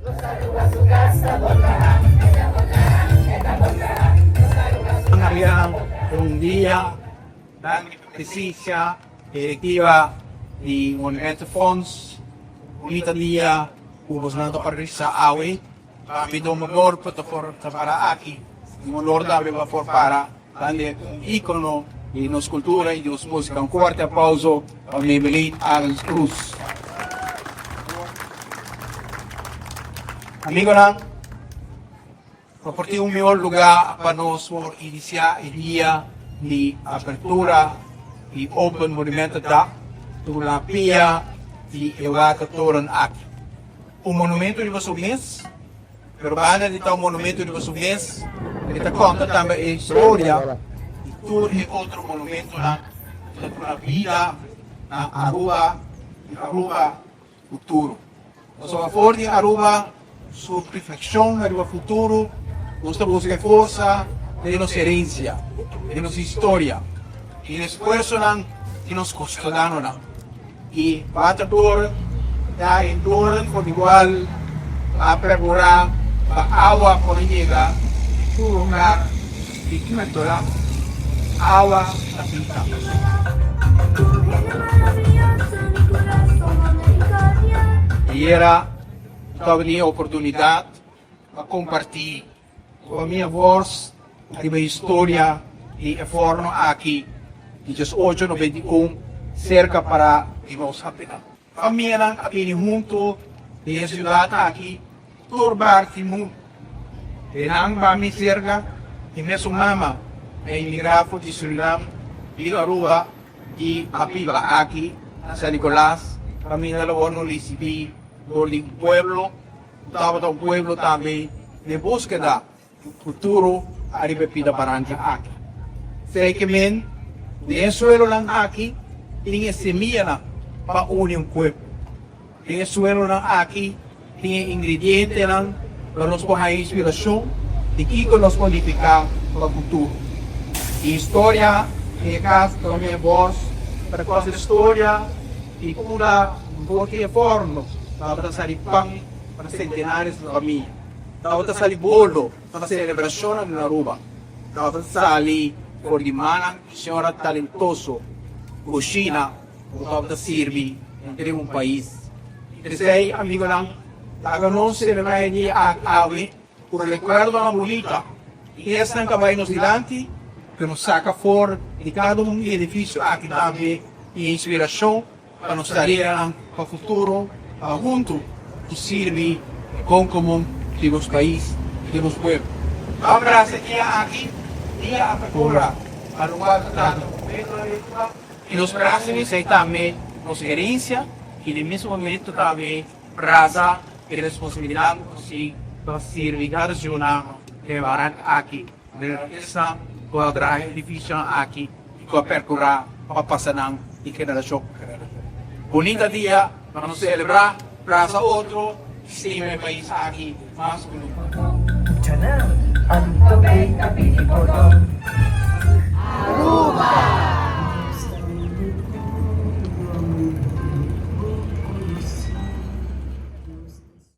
Un dia danki pa presencia directiva di Monumento Fonds. Bunita dia cu bosnan ta organisa awe. Pa mi ta un honor pa ta por ta para aki. Un honor tambe pa por para tande un icono di nos cultura y di nos musica. Un fuerte aplauso pa Maybelline Arends Cruz. Amigonan, no por tin un mihor lugar pa nos por inicia e dia di apertura di Open Monumentendag tur na pia di e watertoren aki. Un monumento riba su mes, pero banda di ta un monumento riba su mes, e ta konta tambe e historia di tur e otro monumentonan ku ta duna bida na Aruba i Aruba futuro. Pasobra for di Aruba su reflekshon riba futuro, nos ta buska e forsa den nos herensia, den nos historia, den e esfuersonan di nos kustodanonan. I Watertoren ta e toren for di cual a percura pa awa por yega tur hogar di Venezuela. Awa ta bida. Ayera tabatin e oportunidad pa comparti Ku famia Vos riba historia di e forno aki di diesocho 91 serka para di nos Hapena. Famianan a bini hunto den e siudat aki tur parti mundu. Den nan ba mi serka di mesun mama a emigrá for di Surinam bin Aruba i a biba aki na San Nicolas. Famia lo wòrdu risibí dor di un pueblo. Ku tabata un pueblo tambe den búskeda di un futuro ariba e pida baranka aki. Esei ke men ku den e suelonan aki tin e semianan pa uni un pueblo. Den e suelonan aki tin e ingredientenan pa nos por haña inspirashon di kiko nos por nifiká pa futuro. E historia di e kas Domé Bos ta kos e storia di unda for di e forno tabata sali pan pa sentenares di famia, tabata sali bolo pa selebrashonnan na Aruba, tabata sali for di mannan di señora talentoso kushina ku tabata sirbi entre un pais. P'esei, amigonan, laga nos selebrá e dia aki awe ku rekuerdonan bunita di esnan ku a bai nos dilanti, ku nos saka for di kada un edifisio aki tambe e inspirashon pa nos tareanan pa futuro pa huntu ku sirbi e bon komun di nos pais i di nos pueblo. Ban brasa e dia aki, dia apertura pa lugar ta trata ku Metro Arequipa i nos brasa esei tambe nos herensia i den mes momento tambe brasa e responsabilidat ku nos tin pa sirbi kada ciudadano den e baranka aki. Manera esnan ku a traha e edifisionan aki i ku a perkurá pa pasa nan di generashon pa generashon. Bunita dia pa nos selebrá, brasa otro i stima e pais aki mas ku nunka.